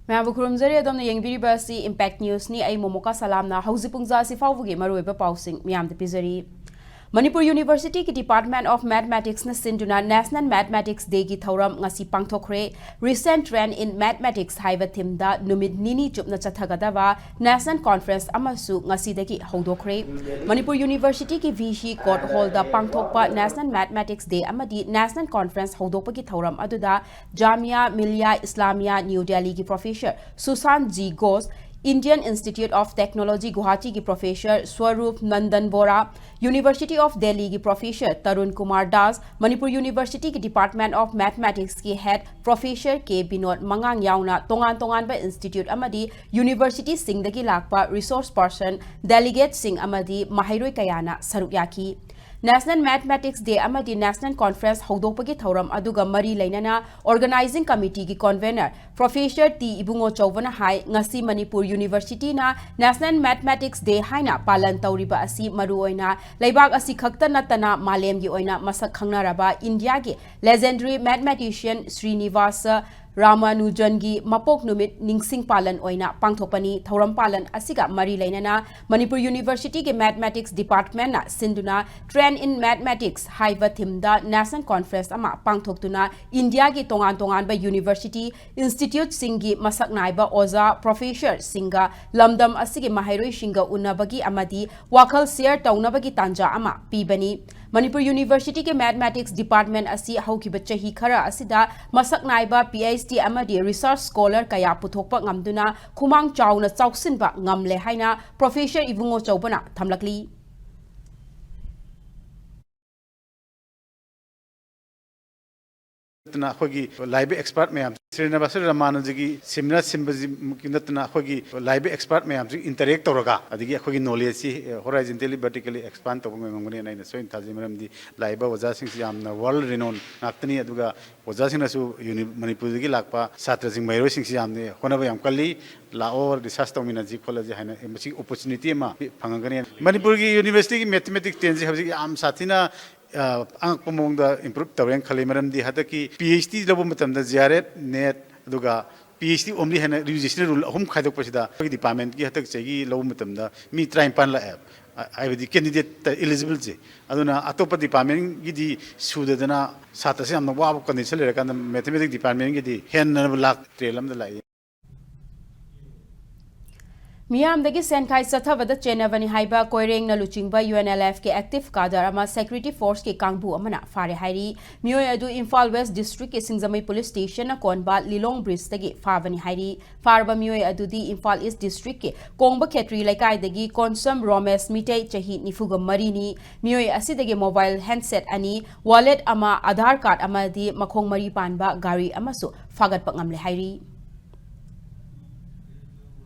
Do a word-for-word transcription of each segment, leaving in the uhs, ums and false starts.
ꯃꯌꯥꯝꯕꯨ ꯈꯨꯔꯨꯝꯖꯔꯤ꯫ ꯑꯗꯣꯝꯅ ꯌꯦꯡꯕꯤꯔꯤꯕ ꯑꯁꯤ Impact Newsꯅꯤ꯫ ꯑꯩ ꯃꯣꯃꯣꯀꯥ ꯁꯂꯥꯝꯅ ꯍꯧꯖꯤꯛ ꯄꯨꯡꯖꯥ ꯑꯁꯤ ꯐꯥꯎꯕꯒꯤ ꯃꯔꯨꯑꯣꯏꯕ ꯄꯥꯎꯁꯤꯡ ꯃꯤꯌꯥꯝꯗ ꯄꯤꯖꯔꯤ꯫ ꯃꯅꯤꯄꯨꯔ ꯌꯨꯅꯤꯚꯔꯁꯤꯇꯤꯒꯤ Department of Mathematicsꯅ ꯁꯤꯟꯗꯨꯅ National Mathematics Dayꯒꯤ ꯊꯧꯔꯝ ꯉꯁꯤ ꯄꯥꯡꯊꯣꯛꯈ꯭ꯔꯦ꯫ Recent Trend in Mathematics ꯍꯥꯏꯕ themeꯗ ꯅꯨꯃꯤꯠ ꯅꯤꯅꯤ ꯆꯨꯞꯅ ꯆꯠꯊꯒꯗꯕ National Conference ꯑꯃꯁꯨ ꯉꯁꯤꯗꯒꯤ ꯍꯧꯗꯣꯛꯈ꯭ꯔꯦ꯫ ꯃꯅꯤꯄꯨꯔ ꯌꯨꯅꯤꯚꯔꯁꯤꯇꯤꯒꯤ VC Court Hallꯗ ꯄꯥꯡꯊꯣꯛꯄ National Mathematics Day ꯑꯃꯗꯤ National Conference ꯍꯧꯗꯣꯛꯄꯒꯤ ꯊꯧꯔꯝ ꯑꯗꯨꯗ Jamia Millia Islamia New Delhiꯒꯤ Professor Sushant G Ghosh, Indian Institute of Technology Guwahatiꯒꯤ Professor Swaroop Nandan Bora, University of Delhiꯒꯤ Professor Tarun Kumar Das, Manipur ꯌꯨꯅꯤꯚꯔꯁꯤꯇꯤꯒꯤ Department of Mathematicsꯀꯤ Head Professor K Binod Mangang ꯌꯥꯎꯅ ꯇꯣꯉꯥꯟ ꯇꯣꯉꯥꯟꯕ institute ꯑꯃꯗꯤ universityꯁꯤꯡꯗꯒꯤ ꯂꯥꯛꯄ resource person, delegatesꯁꯤꯡ ꯑꯃꯗꯤ ꯃꯍꯩꯔꯣꯏ ꯀꯌꯥꯅ ꯁꯔꯨꯛ ꯌꯥꯈꯤ꯫ National Mathematics Day ꯑꯃꯗꯤ National Conference ꯍꯧꯗꯣꯛꯄꯒꯤ ꯊꯧꯔꯝ ꯑꯗꯨꯒ ꯃꯔꯤ ꯂꯩꯅꯅ Organizing Committeeꯒꯤ Convener Professor T ꯏꯕꯨꯡꯉꯣ ꯆꯧꯕꯅ ꯍꯥꯏ, ꯉꯁꯤ ꯃꯅꯤꯄꯨꯔ ꯌꯨꯅꯤꯚꯔꯁꯤꯇꯤꯅ National Mathematics Day ꯍꯥꯏꯅ ꯄꯥꯂꯟ ꯇꯧꯔꯤꯕ ꯑꯁꯤ ꯃꯔꯨꯑꯣꯏꯅ ꯂꯩꯕꯥꯛ ꯑꯁꯤ ꯈꯛꯇ ꯅꯠꯇꯅ ꯃꯥꯂꯦꯝꯒꯤ ꯑꯣꯏꯅ ꯃꯁꯛ ꯈꯪꯅꯔꯕ ꯏꯟꯗꯤꯌꯥꯒꯤ legendary mathematician ꯁ꯭ꯔꯤꯅꯤꯕꯥꯁ ꯔꯥꯃꯥꯅꯨꯖꯟꯒꯤ ꯃꯄꯣꯛ ꯅꯨꯃꯤꯠ ꯅꯤꯡꯁꯤꯡ ꯄꯥꯂꯟ ꯑꯣꯏꯅ ꯄꯥꯡꯊꯣꯛꯄꯅꯤ꯫ ꯊꯧꯔꯝ ꯄꯥꯂꯟ ꯑꯁꯤꯒ ꯃꯔꯤ ꯂꯩꯅꯅ ꯃꯅꯤꯄꯨꯔ ꯌꯨꯅꯤꯚꯔꯁꯤꯇꯤꯒꯤ Mathematics Departmentꯅ ꯁꯤꯟꯗꯨꯅ Trend in Mathematics ꯍꯥꯏꯕ themeꯗ National Conference ꯑꯃ ꯄꯥꯡꯊꯣꯛꯇꯨꯅ ꯏꯟꯗꯤꯌꯥꯒꯤ ꯇꯣꯉꯥꯟ ꯇꯣꯉꯥꯟꯕ university, instituteꯁꯤꯡꯒꯤ ꯃꯁꯛ ꯅꯥꯏꯕ ꯑꯣꯖꯥ, professorꯁꯤꯡꯒ ꯂꯝꯗꯝ ꯑꯁꯤꯒꯤ ꯃꯍꯩꯔꯣꯏꯁꯤꯡꯒ ꯎꯅꯕꯒꯤ ꯑꯃꯗꯤ ꯋꯥꯈꯜ share ꯇꯧꯅꯕꯒꯤ ꯇꯥꯟꯖꯥ ꯑꯃ ꯄꯤꯕꯅꯤ꯫ ꯃꯅꯤꯄꯨꯔ ꯌꯨꯅꯤꯚꯔꯁꯤꯇꯤꯒꯤ Mathematics Department ꯑꯁꯤ ꯍꯧꯈꯤꯕ ꯆꯍꯤ ꯈꯔ ꯑꯁꯤꯗ ꯃꯁꯛ ꯅꯥꯏꯕ PhD ꯑꯃꯗꯤ research scholar ꯀꯌꯥ ꯄꯨꯊꯣꯛꯄ ꯉꯝꯗꯨꯅ ꯈꯨꯃꯥꯡ ꯆꯥꯎꯅ ꯆꯥꯎꯁꯤꯟꯕ ꯉꯝꯂꯦ ꯍꯥꯏꯅ Professor ꯏꯕꯨꯡꯉꯣ ꯆꯧꯕꯅ ꯊꯝꯂꯛꯂꯤ꯫ ꯅꯠꯇꯅ ꯑꯩꯈꯣꯏꯒꯤ ꯂꯥꯏꯕ expert ꯃꯌꯥꯝ, ꯁ꯭ꯔꯤꯅꯤꯕꯥꯁ ꯔꯥꯃꯥꯅꯨꯖꯟꯒꯤ seminar ꯁꯤꯟꯕꯁꯤ ꯅꯠꯇꯅ ꯑꯩꯈꯣꯏꯒꯤ ꯂꯥꯏꯕ expert ꯃꯌꯥꯝꯁꯤ interact ꯇꯧꯔꯒ ꯑꯗꯒꯤ ꯑꯩꯈꯣꯏꯒꯤ knowledgeꯁꯤ horizontally vertically expand ꯇꯧꯕ ꯉꯝꯒꯅꯦꯅ ꯑꯩꯅ ꯁꯣꯏꯅ ꯊꯥꯖꯩ꯫ ꯃꯔꯝꯗꯤ ꯂꯥꯛꯏꯕ ꯑꯣꯖꯥꯁꯤꯡꯁꯤ ꯌꯥꯝꯅ world renown ꯉꯥꯛꯇꯅꯤ꯫ ꯑꯗꯨꯒ ꯑꯣꯖꯥꯁꯤꯡꯅꯁꯨ uni-, ꯃꯅꯤꯄꯨꯔꯗꯒꯤ ꯂꯥꯛꯄ ꯁꯥꯇ꯭ꯔꯁꯤꯡ, ꯃꯍꯩꯔꯣꯏꯁꯤꯡꯁꯤ ꯌꯥꯝꯅ ꯍꯣꯠꯅꯕ ꯌꯥꯝ ꯀꯜꯂꯤ꯫ ꯂꯥꯛꯑꯣ, research ꯇꯧꯃꯤꯟꯅꯁꯤ ꯈꯣꯠꯂꯁꯤ ꯍꯥꯏꯅ ꯃꯁꯤꯒꯤ opportunity ꯑꯃ ꯐꯪꯉꯒꯅꯤ꯫ ꯃꯅꯤꯄꯨꯔꯒꯤ universityꯒꯤ Mathematics Dayꯁꯤ ꯍꯧꯖꯤꯛ ꯌꯥꯝ ꯁꯥꯊꯤꯅ, ꯑ, ꯑꯉꯛꯄ ꯃꯑꯣꯡꯗ improve ꯇꯧꯔꯦꯅ ꯈꯜꯂꯤ꯫ ꯃꯔꯝꯗꯤ ꯍꯟꯗꯛꯀꯤ PhD ꯂꯧꯕ ꯃꯇꯝꯗ JRF, NET, ꯑꯗꯨꯒ PhD only ꯍꯥꯏꯅ UGCꯅ rule ꯑꯍꯨꯝ ꯈꯥꯏꯗꯣꯛꯄꯁꯤꯗ ꯑꯩꯈꯣꯏꯒꯤ departmentꯀꯤ ꯍꯟꯗꯛ ꯆꯍꯤꯒꯤ ꯂꯧꯕ ꯃꯇꯝꯗ ꯃꯤ ꯇꯔꯥꯅꯤꯄꯥꯟ ꯂꯥꯛꯑꯦꯕ꯫ ꯑ, ꯍꯥꯏꯕꯗꯤ candidate eligible ꯁꯦ꯫ ꯑꯗꯨꯅ ꯑꯇꯣꯞꯄ departmentꯒꯤꯗꯤ ꯁꯨꯗꯗꯅ ꯁꯥꯇ꯭ꯔꯁꯦ ꯌꯥꯝꯅ ꯋꯥꯕ condition ꯂꯩꯔꯀꯥꯟꯗ mathematics departmentꯒꯤꯗꯤ ꯍꯦꯟꯅ ꯂꯥꯛ ꯇꯔꯦꯠ ꯑꯃꯗ ꯂꯥꯛꯏ꯫ ꯃꯤꯌꯥꯝꯗꯒꯤ ꯁꯦꯟꯈꯥꯏ ꯆꯠꯊꯕꯗ ꯆꯦꯟꯅꯕꯅꯤ ꯍꯥꯏꯕ ꯀꯣꯏꯔꯦꯡꯅ ꯂꯨꯆꯤꯡꯕ UNLFꯀꯤ active cadre ꯑꯃ security forceꯀꯤ ꯀꯥꯡꯕꯨ ꯑꯃꯅ ꯐꯥꯔꯦ ꯍꯥꯏꯔꯤ꯫ ꯃꯤꯑꯣꯏ ꯑꯗꯨ ꯏꯝꯐꯥꯜ West districtꯀꯤ ꯁꯤꯡꯖꯃꯩ police stationꯅ ꯀꯣꯟꯕ ꯂꯤꯂꯣꯡ bridgeꯇꯒꯤ ꯐꯥꯕꯅꯤ ꯍꯥꯏꯔꯤ꯫ ꯐꯥꯔꯕ ꯃꯤꯑꯣꯏ ꯑꯗꯨꯗꯤ ꯏꯝꯐꯥꯜ East districtꯀꯤ ꯀꯣꯡꯕ ꯈꯦꯇ꯭ꯔꯤ ꯂꯩꯀꯥꯏꯗꯒꯤ ꯀꯣꯟꯁꯝ ꯔꯣꯃꯦꯁ ꯃꯤꯇꯩ ꯆꯍꯤ ꯅꯤꯐꯨꯒ ꯃꯔꯤꯅꯤ꯫ ꯃꯤꯑꯣꯏ ꯑꯁꯤꯗꯒꯤ mobile handset ꯑꯅꯤ, wallet ꯑꯃ, Aadhaar card ꯑꯃꯗꯤ ꯃꯈꯣꯡ ꯃꯔꯤ ꯄꯥꯟꯕ ꯒꯥꯔꯤ ꯑꯃꯁꯨ ꯐꯥꯒꯠꯄ ꯉꯝꯂꯦ ꯍꯥꯏꯔꯤ꯫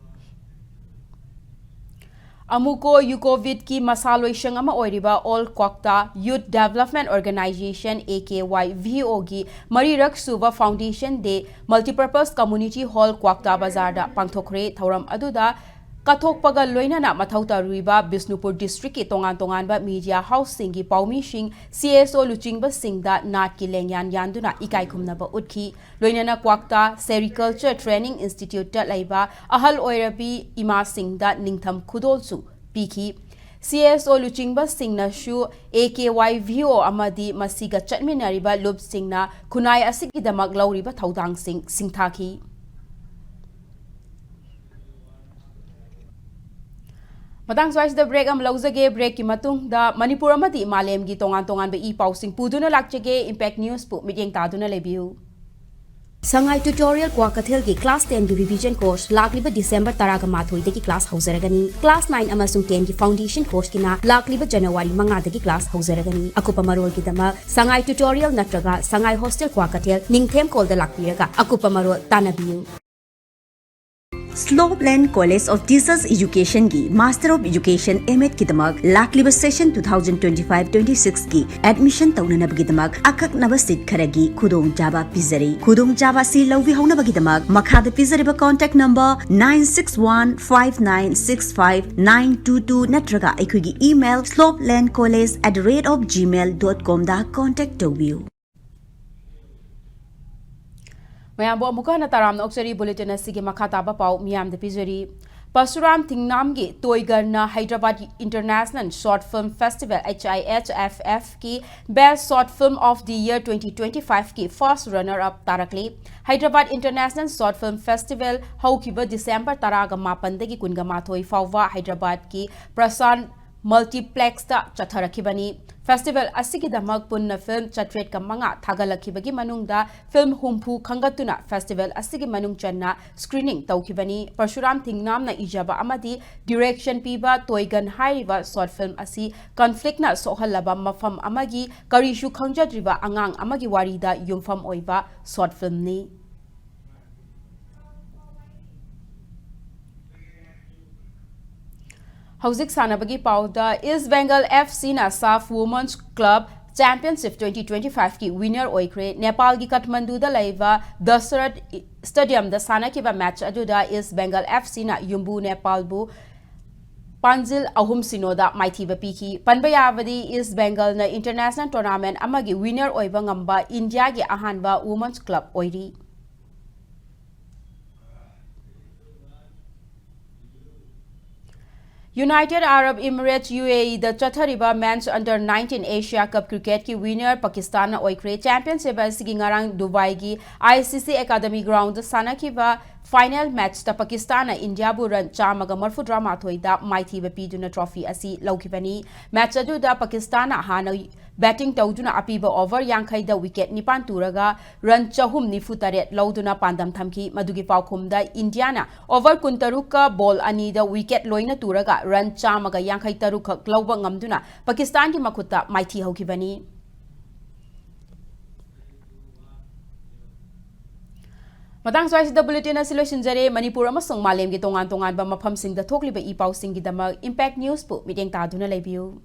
ꯑꯃꯨꯀꯣ ꯌꯨꯀꯣꯕꯤꯠꯀꯤ ꯃꯁꯥ ꯂꯣꯏꯁꯪ ꯑꯃ ꯑꯣꯏꯔꯤꯕ All Kwakta Youth Development Organization, AKYVOꯒꯤ ꯃꯔꯤꯔꯛ ꯁꯨꯕ Foundation Day Multipurpose Community Hall, ꯀ꯭ꯋꯥꯛꯇꯥ ꯕꯖꯥꯔꯗ ꯄꯥꯡꯊꯣꯛꯈ꯭ꯔꯦ꯫ ꯊꯧꯔꯝ ꯑꯗꯨꯗ ꯀꯠꯊꯣꯛꯄꯒ ꯂꯣꯏꯅꯅ ꯃꯊꯧ ꯇꯧꯔꯤꯕ ꯕꯤꯁꯅꯨꯄꯨꯔ districtꯀꯤ ꯇꯣꯉꯥꯟ ꯇꯣꯉꯥꯟꯕ media houseꯁꯤꯡꯒꯤ ꯄꯥꯎꯃꯤꯁꯤꯡ, CSO ꯂꯨꯆꯤꯡꯕꯁꯤꯡꯗ ꯅꯥꯠꯀꯤ ꯂꯦꯡꯌꯥꯟ ꯌꯥꯟꯗꯨꯅ ꯏꯀꯥꯏ ꯈꯨꯝꯅꯕ ꯎꯠꯈꯤ꯫ ꯂꯣꯏꯅꯅ ꯀ꯭ꯋꯥꯛꯇꯥ Sericulture Training Instituteꯇ ꯂꯩꯕ ꯑꯍꯜ ꯑꯣꯏꯔꯕꯤ ꯏꯃꯥꯁꯤꯡꯗ ꯅꯤꯡꯊꯝ ꯈꯨꯗꯣꯜꯁꯨ ꯄꯤꯈꯤ꯫ CSO ꯂꯨꯆꯤꯡꯕꯁꯤꯡꯅꯁꯨ AKYVO ꯑꯃꯗꯤ ꯃꯁꯤꯒ ꯆꯠꯃꯤꯟꯅꯔꯤꯕ ꯂꯨꯞꯁꯤꯡꯅ ꯈꯨꯟꯅꯥꯏ ꯑꯁꯤꯒꯤꯗꯃꯛ ꯂꯧꯔꯤꯕ ꯊꯧꯗꯥꯡꯁꯤꯡ ꯁꯤꯡꯊꯥꯈꯤ꯫ ꯃꯇꯥꯡ ꯁ꯭ꯋꯥꯏꯁꯤꯗ break ꯑꯃ ꯂꯧꯖꯒꯦ꯫ Breakꯀꯤ ꯃꯇꯨꯡꯗ ꯃꯅꯤꯄꯨꯔ ꯑꯃꯗꯤ ꯃꯥꯂꯦꯝꯒꯤ ꯇꯣꯉꯥꯟ ꯇꯣꯉꯥꯟꯕ ꯏ ꯄꯥꯎꯁꯤꯡ ꯄꯨꯗꯨꯅ ꯂꯥꯛꯆꯒꯦ꯫ Impact Newsꯄꯨ ꯃꯤꯠꯌꯦꯡ ꯇꯥꯗꯨꯅ ꯂꯩꯕꯤꯌꯨ꯫ ꯁꯉꯥꯏ Tutorial ꯀ꯭ꯋꯥꯀꯩꯊꯦꯜꯒꯤ class tenꯒꯤ revision course ꯂꯥꯛꯂꯤꯕ December ꯇꯔꯥꯒ ꯃꯥꯊꯣꯏꯗꯒꯤ class ꯍꯧꯖꯔꯒꯅꯤ꯫ Class nine ꯑꯃꯁꯨꯡ tenꯒꯤ foundation courseꯀꯤꯅ ꯂꯥꯛꯂꯤꯕ January ꯃꯉꯥꯗꯒꯤ class ꯍꯧꯖꯔꯒꯅꯤ꯫ ꯑꯀꯨꯞꯄ ꯃꯔꯣꯜꯒꯤꯗꯃꯛ ꯁꯉꯥꯏ Tutorial ꯅꯠꯇ꯭ꯔꯒ ꯁꯉꯥꯏ Hostel ꯀ꯭ꯋꯥꯀꯩꯊꯦꯜ, ꯅꯤꯡꯊꯦꯝ callꯗ ꯂꯥꯛꯄꯤꯔꯒ ꯑꯀꯨꯞꯄ ꯃꯔꯣꯜ ꯇꯥꯟꯅꯕꯤꯌꯨ꯫ Slopeland College of Teachers Educationꯒꯤ Master of Education M.Edꯀꯤꯗꯃꯛ ꯂꯥꯛꯂꯤꯕ session two thousand twenty five twenty sixꯀꯤ admission ꯇꯧꯅꯅꯕꯒꯤꯗꯃꯛ ꯑꯀꯛꯅꯕ seat ꯈꯔꯒꯤ ꯈꯨꯗꯣꯡꯆꯥꯕ ꯄꯤꯖꯔꯤ꯫ ꯈꯨꯗꯣꯡꯆꯥꯕ ꯑꯁꯤ ꯂꯧꯕꯤꯍꯧꯅꯕꯒꯤꯗꯃꯛ ꯃꯈꯥꯗ ꯄꯤꯖꯔꯤꯕ contact number nine six one five nine six five nine two two ꯅꯠꯇ꯭ꯔꯒ ꯑꯩꯈꯣꯏꯒꯤ email slopelandcollege at the rate of gmail dot comꯗ contact ꯇꯧꯕꯤꯌꯨ꯫ ꯃꯌꯥꯝꯕꯨ ꯑꯃꯨꯛꯀ ꯍꯟꯅ ꯇꯔꯥꯝꯅ ꯑꯣꯛꯆꯔꯤ꯫ Bulletin ꯑꯁꯤꯒꯤ ꯃꯈꯥ ꯇꯥꯕ ꯄꯥꯎ ꯃꯤꯌꯥꯝꯗ ꯄꯤꯖꯔꯤ꯫ Parshuram ꯊꯤꯡꯅꯥꯝꯒꯤ ꯇꯣꯏꯒꯟꯅ Hyderabad International Short Film Festival, H I H F F, ꯀꯤ Best Short Film of the Year twenty twenty-five ꯀꯤ first runner up ꯇꯥꯔꯛꯂꯤ꯫ Hyderabad International Short Film Festival ꯍꯧꯈꯤꯕ ꯗꯤꯁꯦꯝꯕꯔ ꯇꯔꯥꯒ ꯃꯥꯄꯟꯗꯒꯤ ꯀꯨꯟꯒ ꯃꯥꯊꯣꯏ ꯐꯥꯎꯕ ꯍꯩꯗ꯭ꯔꯕꯥꯗꯀꯤ ꯄ꯭ꯔꯁꯥꯟ Multiplex ꯇ ꯆꯠꯊꯔꯛꯈꯤꯕꯅꯤ꯫ Festival ꯑꯁꯤꯒꯤꯗꯃꯛ ꯄꯨꯟꯅ film ꯆꯥꯇ꯭ꯔꯦꯠꯀ ꯃꯉꯥ ꯊꯥꯒꯠꯂꯛꯈꯤꯕꯒꯤ ꯃꯅꯨꯡꯗ film ꯍꯨꯝꯐꯨ ꯈꯟꯒꯠꯇꯨꯅ festival ꯑꯁꯤꯒꯤ ꯃꯅꯨꯡ ꯆꯟꯅ screening ꯇꯧꯈꯤꯕꯅꯤ꯫ ꯄꯔꯁꯨꯔꯥꯝ ꯊꯤꯡꯅꯥꯝꯅ ꯏꯖꯕ ꯑꯃꯗꯤ direction ꯄꯤꯕ ꯇꯣꯏꯒꯟ ꯍꯥꯏꯔꯤꯕ short film ꯑꯁꯤ conflict ꯅ ꯁꯣꯛꯍꯜꯂꯕ ꯃꯐꯝ ꯑꯃꯒꯤ ꯀꯔꯤꯁꯨ ꯈꯪꯖꯗ꯭ꯔꯤꯕ ꯑꯉꯥꯡ ꯑꯃꯒꯤ ꯋꯥꯔꯤꯗ ꯌꯨꯝꯐꯝ ꯑꯣꯏꯕ short film ꯅꯤ꯫ ꯍꯧꯖꯤꯛ ꯁꯥꯟꯅꯕꯒꯤ ꯄꯥꯎꯗ, East Bengal F C ꯅ SAFF Women's Club Championship twenty twenty-five ꯀꯤ winner ꯑꯣꯏꯈ꯭ꯔꯦ꯫ ꯅꯦꯄꯥꯜꯒꯤ ꯀꯥꯊꯃꯟꯗꯨꯗ ꯂꯩꯕ ꯗꯁꯔꯠ Stadium ꯗ ꯁꯥꯟꯅꯈꯤꯕ match ꯑꯗꯨꯗ East Bengal F C ꯅ ꯌꯨꯝꯕꯨ ꯅꯦꯄꯥꯜꯕꯨ ꯄꯥꯟꯖꯤꯜ ꯑꯍꯨꯝ ꯁꯤꯅꯣꯗ ꯃꯥꯏꯊꯤꯕ ꯄꯤꯈꯤ꯫ ꯄꯟꯕ ꯌꯥꯕꯗꯤ, East Bengal ꯅ international tournament ꯑꯃꯒꯤ winner ꯑꯣꯏꯕ ꯉꯝꯕ ꯏꯟꯗꯤꯌꯥꯒꯤ ꯑꯍꯥꯟꯕ women's club ꯑꯣꯏꯔꯤ꯫ United Arab Emirates, U A E ꯗ ꯆꯠꯊꯔꯤꯕ Men's Under nineteen Asia Cup cricket ꯀꯤ winner ꯄꯥꯀꯤꯁꯇꯥꯟꯅ ꯑꯣꯏꯈ꯭ꯔꯦ꯫ Championship ꯑꯁꯤꯒꯤ ꯉꯔꯥꯡ ꯗꯨꯕꯥꯏꯒꯤ I C C Academy Ground ꯗ ꯁꯥꯟꯅꯈꯤꯕ final match ꯇ ꯄꯥꯀꯤꯁꯇꯥꯟꯅ ꯏꯟꯗꯤꯌꯥꯕꯨ run ꯆꯥꯝꯃꯒ ꯃꯔꯐꯨꯇꯔꯥ ꯃꯥꯊꯣꯏꯗ ꯃꯥꯏꯊꯤꯕ ꯄꯤꯗꯨꯅ trophy ꯑꯁꯤ ꯂꯧꯈꯤꯕꯅꯤ꯫ Match ꯑꯗꯨꯗ ꯄꯥꯀꯤꯁꯇꯥꯟꯅ ꯍꯥꯟꯅ batting ꯇꯧꯗꯨꯅ ꯑꯄꯤꯕ over ꯌꯥꯡꯈꯩꯗ wicket ꯅꯤꯄꯥꯟ ꯇꯨꯔꯒ run ꯆꯍꯨꯝ ꯅꯤꯐꯨ ꯇꯔꯦꯠ ꯂꯧꯗꯨꯅ ꯄꯥꯟꯗꯝ ꯊꯝꯈꯤ꯫ ꯃꯗꯨꯒꯤ ꯄꯥꯎꯈꯨꯝꯗ ꯏꯟꯗꯤꯌꯥꯅ over ꯀꯨꯟꯇꯔꯨꯛꯀ ball ꯑꯅꯤꯗ wicket ꯂꯣꯏꯅ ꯇꯨꯔꯒ run ꯆꯥꯝꯃꯒ ꯌꯥꯡꯈꯩ ꯇꯔꯨꯛ ꯈꯛ ꯂꯧꯕ ꯉꯝꯗꯨꯅ ꯄꯥꯀꯤꯁꯇꯥꯟꯒꯤ ꯃꯈꯨꯠꯇ ꯃꯥꯏꯊꯤꯍꯧꯈꯤꯕꯅꯤ꯫ ꯃꯇꯥꯡ ꯁ꯭ꯋꯥꯏꯁꯤꯗ bulletin ꯑꯁꯤ ꯂꯣꯏꯁꯤꯟꯖꯔꯦ꯫ ꯃꯅꯤꯄꯨꯔ ꯑꯃꯁꯨꯡ ꯃꯥꯂꯦꯝꯒꯤ ꯇꯣꯉꯥꯟ ꯇꯣꯉꯥꯟꯕ ꯃꯐꯝꯁꯤꯡꯗ ꯊꯣꯛꯂꯤꯕ ꯏ ꯄꯥꯎꯁꯤꯡꯒꯤꯗꯃꯛ Impact News ꯄꯨ ꯃꯤꯠꯌꯦꯡ ꯇꯥꯗꯨꯅ ꯂꯩꯕꯤꯌꯨ꯫